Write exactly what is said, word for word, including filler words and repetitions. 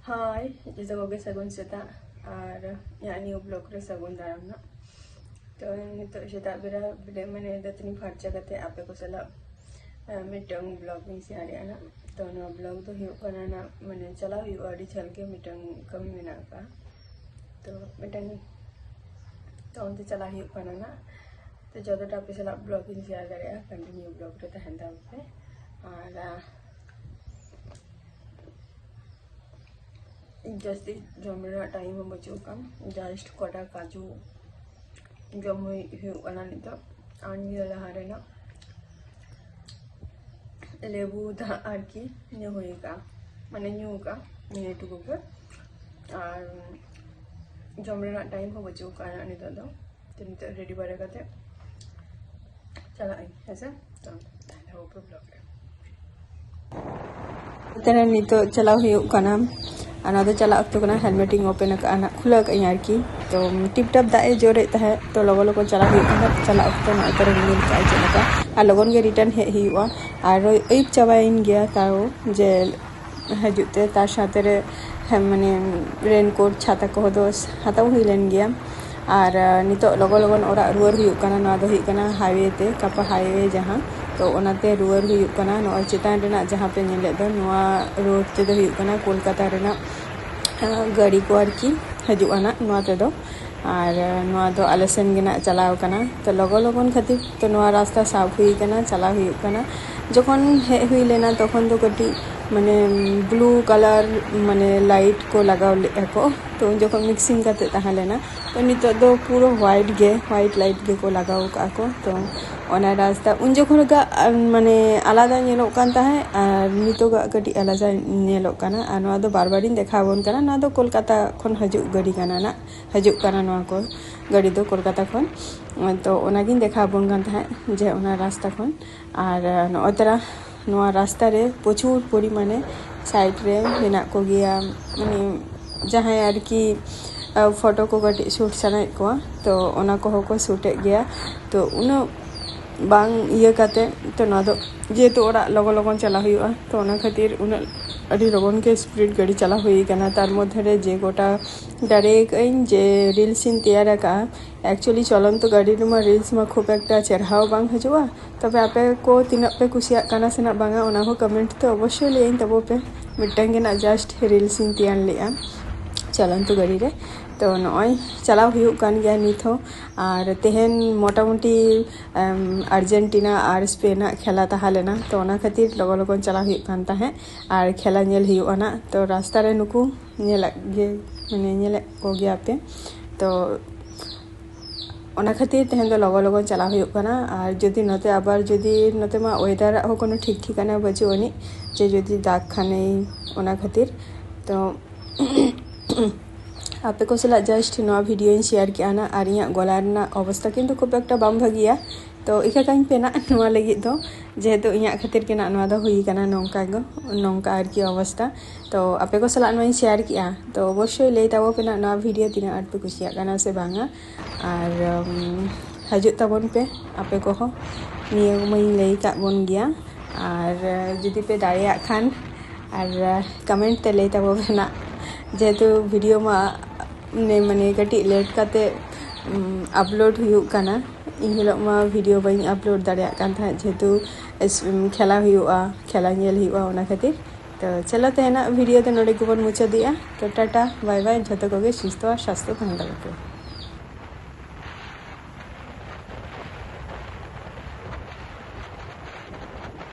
ᱦᱟᱭ, ᱡᱚᱛᱚ ᱠᱚᱜᱮ ᱥᱟᱹᱜᱩᱱ ᱥᱮᱛᱟᱜ ᱟᱨ ᱤᱧᱟᱹᱜ ᱱᱤᱭᱩ ᱵᱞᱚᱜ ᱨᱮ ᱥᱟᱹᱜᱩᱱ ᱫᱟᱨᱟᱢ ᱱᱟᱜ᱾ ᱛᱚ ᱱᱤᱛᱚᱜ ᱥᱮᱛᱟᱜ ᱵᱮᱲᱟ ᱵᱮᱨᱮᱫ ᱢᱟᱱᱮ ᱫᱟᱹᱛᱟᱹᱱᱤ ᱯᱷᱟᱨᱪᱟ ᱠᱟᱛᱮ ᱟᱯᱮ ᱠᱚ ᱥᱟᱞᱟᱜ, ᱟᱸ, ᱢᱤᱫᱴᱟᱝ ᱵᱞᱚᱜ ᱤᱧ ᱥᱮᱭᱟᱨᱮᱜᱼᱟ ᱱᱟᱜ᱾ ᱛᱚ ᱱᱚᱣᱟ ᱵᱞᱚᱜ ᱫᱚ ᱦᱩᱭᱩᱜ ᱠᱟᱱᱟ ᱱᱟᱜ, ᱢᱟᱱᱮ ᱪᱟᱞᱟᱣ ᱦᱩᱭᱩᱜᱼᱟ, ᱟᱹᱰᱤ ᱡᱷᱟᱹᱞ ᱜᱮ ᱢᱤᱫᱴᱟᱝ ᱠᱟᱹᱢᱤ ᱢᱮᱱᱟᱜ ᱟᱠᱟᱫᱼᱟ᱾ ᱛᱚ ᱢᱤᱫᱴᱟᱝ, ᱛᱚ ᱚᱱᱛᱮ ᱪᱟᱞᱟᱣ ᱦᱩᱭᱩᱜ ᱠᱟᱱᱟ ᱱᱟᱜ᱾ ᱛᱚ ᱡᱚᱛᱚᱴᱟ ᱟᱯᱮ ᱥᱟᱞᱟᱜ ᱵᱞᱚᱜ ᱤᱧ ᱥᱮᱭᱟᱨ ᱫᱟᱲᱮᱭᱟᱜᱼᱟ, ᱠᱚᱱᱴᱤᱱᱤᱭᱩ ᱵᱞᱚᱜ ᱨᱮ ᱛᱟᱦᱮᱱ ᱛᱟᱵᱚᱱ ᱯᱮ᱾ ᱟᱨ, ᱟᱸ, ᱡᱟᱹᱥᱛᱤ ᱡᱚᱢ ᱨᱮᱱᱟᱜ ᱴᱟᱭᱤᱢ ᱦᱚᱸ ᱵᱟᱹᱪᱩᱜ ᱟᱠᱟᱫ, ᱡᱟᱥᱴ ᱠᱚᱴᱟ ᱠᱟᱡᱩ ᱡᱚᱢ ᱦᱩᱭ-, ᱦᱩᱭᱩᱜ ᱠᱟᱱᱟ ᱱᱤᱛᱚᱜ᱾ ᱟᱨ ᱱᱤᱭᱟᱹ ᱞᱟᱦᱟ ᱨᱮᱱᱟᱜ ᱞᱮᱵᱩ ᱫᱟᱜ ᱟᱨᱠᱤ ᱧᱩ ᱦᱩᱭ ᱟᱠᱟᱫᱼᱟ, ᱢᱟᱱᱮ ᱧᱩ ᱟᱠᱟᱫᱼᱟ ᱱᱤᱭᱟᱹ ᱴᱩᱠᱩ ᱜᱮ᱾ ᱟᱨ ᱡᱚᱢ ᱨᱮᱱᱟᱜ ᱴᱟᱭᱤᱢ ᱦᱚᱸ ᱵᱟᱹᱪᱩᱜ ᱟᱠᱟᱫᱼᱟ ᱱᱤᱛᱚᱜ ᱫᱚ᱾ ᱛᱚ ᱱᱤᱛᱚᱜ ᱨᱮᱰᱤ ᱵᱟᱲᱟ ᱠᱟᱛᱮ ᱪᱟᱞᱟᱜ ᱟᱹᱧ, ᱦᱮᱸᱥᱮ? ᱛᱚ ᱛᱟᱦᱞᱮ ᱦᱚᱸ ᱯᱮ ᱵᱞᱚᱜ ᱨᱮ᱾ ᱛᱟᱦᱞᱮ ᱱᱤᱛᱚᱜ ᱪᱟᱞᱟᱣ ᱦᱩᱭᱩᱜ ᱠᱟᱱᱟ, ᱟᱨ ᱱᱚᱣᱟ ᱫᱚ ᱪᱟᱞᱟᱜ ᱚᱠᱛᱚ ᱠᱟᱱᱟ, ᱦᱮᱞᱢᱮᱴ ᱤᱧ ᱳᱯᱮᱱ ᱟᱠᱟᱫᱼᱟ, ᱱᱟᱜ ᱠᱷᱩᱞᱟᱹᱣ ᱟᱠᱟᱫ ᱟᱹᱧ ᱟᱨᱠᱤ᱾ ᱛᱚ ᱴᱤᱯ ᱴᱟᱯ ᱫᱟᱜ ᱮ ᱡᱳᱨᱮᱫ ᱛᱟᱦᱮᱸᱫ, ᱛᱚ ᱞᱚᱜᱚ ᱞᱚᱜᱚ ᱪᱟᱞᱟᱜ ᱦᱩᱭᱩᱜ ᱠᱟᱱᱟ᱾ ᱪᱟᱞᱟᱜ ᱚᱠᱛᱚ ᱱᱚᱜᱼᱚᱭ ᱛᱚᱨᱟ ᱨᱤᱢᱤᱞ ᱠᱟᱜᱼᱟᱭ ᱪᱮᱫ ᱞᱮᱠᱟ, ᱟᱨ ᱞᱚᱜᱚᱱ ᱜᱮ ᱨᱤᱴᱟᱨᱱ ᱦᱮᱡ ᱦᱩᱭᱩᱜᱼᱟ᱾ ᱟᱨ ᱟᱹᱭᱩᱵ ᱪᱟᱵᱟᱭᱮᱱ ᱜᱮᱭᱟ, ᱛᱟᱣ ᱡᱮ ᱦᱤᱡᱩᱜ ᱛᱮ ᱛᱟᱨ ᱥᱟᱶᱛᱮ ᱨᱮ, ᱦᱮᱸ, ᱢᱟᱱᱮ ᱨᱮᱱᱠᱳᱴ, ᱪᱷᱟᱛᱟ ᱠᱚᱦᱚᱸ ᱫᱚ ᱦᱟᱛᱟᱣ ᱦᱩᱭ ᱞᱮᱱ ᱜᱮᱭᱟ᱾ ᱟᱨ, ᱟᱸ, ᱱᱤᱛᱚᱜ ᱞᱚᱜᱚ ᱞᱚᱜᱚᱱ ᱚᱲᱟᱜ ᱨᱩᱣᱟᱹᱲ ᱦᱩᱭᱩᱜ ᱠᱟᱱᱟ᱾ ᱱᱚᱣᱟ ᱫᱚ ᱦᱩᱭᱩᱜ ᱠᱟᱱᱟ ᱦᱟᱭᱣᱮ ᱛᱮ, ᱠᱟᱯᱟ ᱦᱟᱭᱣᱮ ᱡᱟᱦᱟᱸ, ᱛᱚ ᱚᱱᱟᱛᱮ ᱨᱩᱣᱟᱹᱲ ᱦᱩᱭᱩᱜ ᱠᱟᱱᱟ᱾ ᱱᱚᱜᱼᱚᱭ ᱪᱮᱛᱟᱱ ᱨᱮᱱᱟᱜ ᱡᱟᱦᱟᱸ ᱯᱮ ᱧᱮᱞᱮᱫ ᱫᱚ, ᱱᱚᱣᱟ ᱨᱳᱰ ᱛᱮᱫᱚ ᱦᱩᱭᱩᱜ ᱠᱟᱱᱟ ᱠᱳᱞᱠᱟᱛᱟ ᱨᱮᱱᱟᱜ, ᱟᱸ, ᱜᱟᱹᱰᱤ ᱠᱚ ᱟᱨᱠᱤ ᱦᱤᱡᱩᱜᱼᱟ ᱱᱟᱜ ᱱᱚᱣᱟ ᱛᱮᱫᱚ᱾ ᱟᱨ, ᱟᱸ, ᱱᱚᱣᱟ ᱫᱚ ᱟᱞᱮ ᱥᱮᱱ ᱜᱮ ᱱᱟᱜ ᱪᱟᱞᱟᱣ ᱠᱟᱱᱟ᱾ ᱛᱚ ᱞᱚᱜᱚ ᱞᱚᱜᱚᱱ ᱠᱷᱟᱹᱛᱤᱨ ᱛᱚ ᱱᱚᱣᱟ ᱨᱟᱥᱛᱟ ᱥᱟᱵ ᱦᱩᱭ ᱠᱟᱱᱟ, ᱪᱟᱞᱟᱣ ᱦᱩᱭᱩᱜ ᱠᱟᱱᱟ᱾ ᱡᱚᱠᱷᱚᱱ ᱦᱮᱡ ᱦᱩᱭ ᱞᱮᱱᱟ ᱛᱚᱠᱷᱚᱱ ᱫᱚ ᱠᱟᱹᱴᱤᱡ ᱢᱟᱱᱮ ᱵᱞᱩ ᱠᱟᱞᱟᱨ ᱢᱟᱱᱮ ᱞᱟᱭᱤᱴ ᱠᱚ ᱞᱟᱜᱟᱣ ᱞᱮᱫᱼᱟ ᱠᱚ, ᱛᱚ ᱩᱱ ᱡᱚᱠᱷᱚᱱ ᱢᱤᱠᱥᱤᱝ ᱠᱟᱛᱮ ᱛᱟᱦᱮᱸ ᱞᱮᱱᱟ᱾ ᱛᱚ ᱱᱤᱛᱚᱜ ᱫᱚ ᱯᱩᱨᱟᱹ ᱦᱣᱟᱭᱤᱴ ᱜᱮ, ᱦᱣᱟᱭᱤᱴ ᱞᱟᱭᱤᱴ ᱜᱮᱠᱚ ᱞᱟᱜᱟᱣ ᱠᱟᱜᱼᱟ ᱠᱚ᱾ ᱛᱚ ᱚᱱᱟ ᱨᱟᱥᱛᱟ ᱩᱱ ᱡᱚᱠᱷᱚᱱ ᱜᱟ-, ᱟᱨ ᱢᱟᱱᱮ ᱟᱞᱟᱫᱟ ᱧᱮᱞᱚᱜ ᱠᱟᱱ ᱛᱟᱦᱮᱸᱫ, ᱟᱨ ᱱᱤᱛᱚᱜᱟᱜ ᱠᱟᱹᱴᱤᱡ ᱟᱞᱟᱫᱟ ᱧᱮᱞᱚᱜ ᱠᱟᱱᱟ᱾ ᱟᱨ ᱱᱚᱣᱟ ᱫᱚ ᱵᱟᱨ ᱵᱟᱨᱤᱧ ᱫᱮᱠᱷᱟᱣ ᱟᱵᱚᱱ ᱠᱟᱱᱟ, ᱱᱚᱣᱟ ᱫᱚ ᱠᱳᱞᱠᱟᱛᱟ ᱠᱷᱚᱱ ᱦᱤᱡᱩᱜ ᱜᱟᱹᱰᱤ ᱠᱟᱱᱟ ᱱᱟᱜ, ᱦᱤᱡᱩᱜ ᱠᱟᱱᱟ ᱱᱚᱣᱟ ᱠᱚ ᱜᱟᱹᱰᱤ ᱫᱚ ᱠᱳᱞᱠᱟᱛᱟ ᱠᱷᱚᱱ᱾ ᱛᱚ ᱚᱱᱟᱜᱤᱧ ᱫᱮᱠᱷᱟᱣ ᱟᱵᱚᱱ ᱠᱟᱱ ᱛᱟᱦᱮᱸᱫ ᱡᱮ ᱚᱱᱟ ᱨᱟᱥᱛᱟ ᱠᱷᱚᱱ᱾ ᱟᱨ ᱱᱚᱜᱼᱚᱭ ᱛᱟᱨᱟ ᱱᱚᱣᱟ ᱨᱟᱥᱛᱟ ᱨᱮ ᱯᱨᱚᱪᱩᱨ ᱯᱚᱨᱤᱢᱟᱱᱮ ᱥᱟᱭᱤᱰ ᱨᱮ ᱢᱮᱱᱟᱜ ᱠᱚᱜᱮᱭᱟ, ᱢᱟᱱᱮ ᱡᱟᱦᱟᱸᱭ ᱟᱨᱠᱤ, ᱟ, ᱯᱷᱳᱴᱳ ᱠᱚ ᱠᱟᱹᱴᱤᱡ ᱥᱩᱴ ᱥᱟᱱᱟᱭᱮᱫ ᱠᱚᱣᱟ, ᱛᱚ ᱚᱱᱟ ᱠᱚᱦᱚᱸ ᱠᱚ ᱥᱩᱴᱮᱫ ᱜᱮᱭᱟ᱾ ᱛᱚ ᱩᱱᱟᱹᱜ ᱵᱟᱝ ᱤᱭᱟᱹ ᱠᱟᱛᱮ, ᱛᱚ ᱱᱚᱣᱟ ᱫᱚ ᱡᱮᱦᱮᱛᱩ ᱚᱲᱟᱜ ᱞᱚᱜᱚᱱ ᱞᱚᱜᱚᱱ ᱪᱟᱞᱟᱜ ᱦᱩᱭᱩᱜᱼᱟ, ᱛᱚ ᱚᱱᱟ ᱠᱷᱟᱹᱛᱤᱨ ᱩᱱᱟᱹᱜ ᱟᱹᱰᱤ ᱞᱚᱜᱚᱱ ᱜᱮ ᱥᱯᱤᱰ ᱜᱟᱹᱰᱤ ᱪᱟᱞᱟᱣ ᱦᱩᱭ ᱟᱠᱟᱱᱟ᱾ ᱛᱟᱨ ᱢᱚᱫᱽᱫᱷᱮ ᱨᱮ ᱡᱮ ᱜᱚᱴᱟ ᱫᱟᱲᱮ ᱟᱠᱟᱫᱟᱹᱧ ᱡᱮ ᱨᱤᱞᱥ ᱤᱧ ᱛᱮᱭᱟᱨ ᱟᱠᱟᱫᱼᱟ᱾ ᱮᱠᱪᱩᱭᱮᱞᱤ ᱪᱚᱞᱚᱱᱛᱚ ᱜᱟᱹᱰᱤ ᱨᱮᱢᱟ ᱨᱤᱞᱥ ᱢᱟ ᱠᱷᱩᱵ ᱮᱠᱴᱟ ᱪᱮᱨᱦᱟᱣ ᱵᱟᱝ ᱦᱤᱡᱩᱜᱼᱟ᱾ ᱛᱚᱵᱮ ᱟᱯᱮ ᱠᱚ ᱛᱤᱱᱟᱹᱜ ᱯᱮ ᱠᱩᱥᱤᱭᱟᱜ ᱠᱟᱱᱟ ᱥᱮ ᱱᱟᱜ ᱵᱟᱝᱟ, ᱚᱱᱟ ᱦᱚᱸ ᱠᱚᱢᱮᱱᱴ ᱛᱮ ᱚᱵᱚᱥᱥᱳᱭ ᱞᱟᱹᱭᱟᱹᱧ ᱛᱟᱵᱚ ᱯᱮ᱾ ᱢᱤᱫᱴᱟᱝ ᱜᱮ ᱱᱟᱜ ᱡᱟᱥᱴ ᱨᱤᱞᱥ ᱤᱧ ᱛᱮᱭᱟᱨ ᱞᱮᱫᱼᱟ ᱪᱚᱞᱚᱱᱛᱚ ᱜᱟᱹᱰᱤ ᱨᱮ᱾ ᱛᱚ ᱱᱚᱜᱼᱚᱭ ᱪᱟᱞᱟᱣ ᱦᱩᱭᱩᱜ ᱠᱟᱱ ᱜᱮᱭᱟ ᱱᱤᱛ ᱦᱚᱸ᱾ ᱟᱨ ᱛᱮᱦᱮᱧ ᱢᱚᱴᱟᱢᱩᱴᱤ ᱟᱨᱡᱮᱱᱴᱤᱱᱟ ᱟᱨ ᱥᱯᱮᱱᱟᱜ ᱠᱷᱮᱞᱟ ᱛᱟᱦᱮᱸ ᱞᱮᱱᱟ, ᱛᱚ ᱚᱱᱟ ᱠᱷᱟᱹᱛᱤᱨ ᱞᱚᱜᱚᱱ ᱞᱚᱜᱚᱱ ᱪᱟᱞᱟᱣ ᱦᱩᱭᱩᱜ ᱠᱟᱱ ᱛᱟᱦᱮᱸᱫ᱾ ᱟᱨ ᱠᱷᱮᱞᱟ ᱧᱮᱞ ᱦᱩᱭᱩᱜᱼᱟ ᱱᱟᱜ᱾ ᱛᱚ ᱨᱟᱥᱛᱟ ᱨᱮ ᱱᱩᱠᱩ ᱧᱮᱞᱮᱫ ᱜᱮ, ᱢᱟᱱᱮ ᱧᱮᱞᱮᱫ ᱠᱚᱜᱮᱭᱟ ᱯᱮ᱾ ᱛᱚ ᱚᱱᱟ ᱠᱷᱟᱹᱛᱤᱨ ᱛᱮᱦᱮᱧ ᱫᱚ ᱞᱚᱜᱚᱱ ᱞᱚᱜᱚᱱ ᱪᱟᱞᱟᱣ ᱦᱩᱭᱩᱜ ᱠᱟᱱᱟ᱾ ᱟᱨ ᱡᱩᱫᱤ ᱱᱚᱛᱮ ᱟᱵᱟᱨ ᱡᱩᱫᱤ ᱱᱚᱛᱮ ᱢᱟ ᱚᱭᱮᱫᱟᱨᱟᱜ ᱦᱚᱸ ᱠᱳᱱᱳ ᱴᱷᱤᱠ ᱴᱷᱤᱠᱟᱱᱟ ᱵᱟᱹᱪᱩᱜ ᱟᱹᱱᱤᱡ, ᱡᱮ ᱡᱩᱫᱤ ᱫᱟᱜᱽ ᱠᱷᱟᱱᱮ, ᱚᱱᱟ ᱠᱷᱟᱹᱛᱤᱨ᱾ ᱛᱚ ᱟᱯᱮ ᱠᱚ ᱥᱟᱞᱟᱜ ᱡᱟᱥᱴ ᱱᱚᱣᱟ ᱵᱷᱤᱰᱤᱭᱳᱧ ᱥᱮᱭᱟᱨ ᱠᱮᱜᱼᱟ ᱱᱟᱜ᱾ ᱟᱨ ᱤᱧᱟᱹᱜ ᱜᱚᱞᱟ ᱨᱮᱱᱟᱜ ᱚᱵᱚᱥᱛᱟ ᱠᱤᱱᱛᱩ ᱠᱷᱩᱵ ᱮᱠᱴᱟ ᱵᱟᱝ ᱵᱷᱟᱹᱜᱤᱭᱟ, ᱛᱚ ᱤᱠᱟᱹ ᱠᱟᱹᱧ ᱯᱮ ᱱᱟᱜ ᱱᱚᱣᱟ ᱞᱟᱹᱜᱤᱫ ᱫᱚ, ᱡᱮᱦᱮᱛᱩ ᱤᱧᱟᱹᱜ ᱠᱷᱟᱹᱛᱤᱨ ᱜᱮ ᱱᱟᱜ ᱱᱚᱣᱟ ᱫᱚ ᱦᱩᱭ ᱠᱟᱱᱟ, ᱱᱚᱝᱠᱟ ᱜᱮ, ᱱᱚᱝᱠᱟ ᱟᱨᱠᱤ ᱚᱵᱚᱥᱛᱟ᱾ ᱛᱚ ᱟᱯᱮ ᱠᱚ ᱥᱟᱞᱟᱜ ᱱᱚᱣᱟᱧ ᱥᱮᱭᱟᱨ ᱠᱮᱜᱼᱟ, ᱛᱚ ᱚᱵᱚᱥᱥᱳᱭ ᱞᱟᱹᱭ ᱛᱟᱵᱚ ᱯᱮ ᱱᱟᱜ ᱱᱚᱣᱟ ᱵᱷᱤᱰᱤᱭᱳ ᱛᱤᱱᱟᱹᱜ ᱟᱸᱴ ᱯᱮ ᱠᱩᱥᱤᱭᱟᱜ ᱠᱟᱱᱟ ᱥᱮ ᱵᱟᱝᱟ᱾ ᱟᱨ ᱩᱢ, ᱦᱤᱡᱩᱜ ᱛᱟᱵᱚᱱ ᱯᱮ ᱟᱯᱮ ᱠᱚᱦᱚᱸ ᱱᱤᱭᱟᱹ ᱢᱟᱧ ᱞᱟᱹᱭ ᱠᱟᱜ ᱵᱚᱱ ᱜᱮᱭᱟ᱾ ᱟᱨ ᱡᱩᱫᱤ ᱯᱮ ᱫᱟᱲᱮᱭᱟᱜ ᱠᱷᱟᱱ ᱟᱨ ᱠᱚᱢᱮᱱᱴ ᱛᱮ ᱞᱟᱹᱭ ᱛᱟᱵᱚ ᱯᱮ ᱱᱟᱜ, ᱡᱮᱦᱮᱛᱩ ᱵᱷᱤᱰᱤᱭᱳ ᱢᱟ ᱢᱟᱱᱮ ᱢᱟᱱᱮ ᱠᱟᱹᱴᱤᱡ ᱞᱮᱴ ᱠᱟᱛᱮ ᱟᱯᱞᱳᱰ ᱦᱩᱭᱩᱜ ᱠᱟᱱᱟ᱾ ᱤᱱ ᱦᱤᱞᱳᱜ ᱢᱟ ᱵᱷᱤᱰᱤᱭᱳ ᱵᱟᱹᱧ ᱟᱯᱞᱳᱰ ᱫᱟᱲᱮᱭᱟᱜ ᱠᱟᱱ ᱛᱟᱦᱮᱸᱫ, ᱡᱮᱦᱮᱛᱩ ᱠᱷᱮᱞᱟ ᱦᱩᱭᱩᱜᱼᱟ, ᱠᱷᱮᱞᱟ ᱧᱮᱞ ᱦᱩᱭᱩᱜᱼᱟ, ᱚᱱᱟ ᱠᱷᱟᱹᱛᱤᱨ᱾ ᱛᱚ ᱪᱚᱞᱚ ᱛᱮᱦᱮᱧᱟᱜ ᱵᱷᱤᱰᱤᱭᱳ ᱫᱚ ᱱᱚᱰᱮ ᱜᱮᱵᱚᱱ ᱢᱩᱪᱟᱹᱫᱮᱜᱼᱟ᱾ ᱛᱚ ᱴᱟᱴᱟ, ᱵᱟᱭ ᱵᱟᱭ, ᱡᱷᱚᱛᱚ ᱠᱚᱜᱮ ᱥᱩᱥᱛᱷᱚ ᱟᱨ ᱥᱟᱥᱛᱷᱚ ᱛᱟᱦᱮᱱ ᱛᱟᱵᱚᱱ ᱯᱮ᱾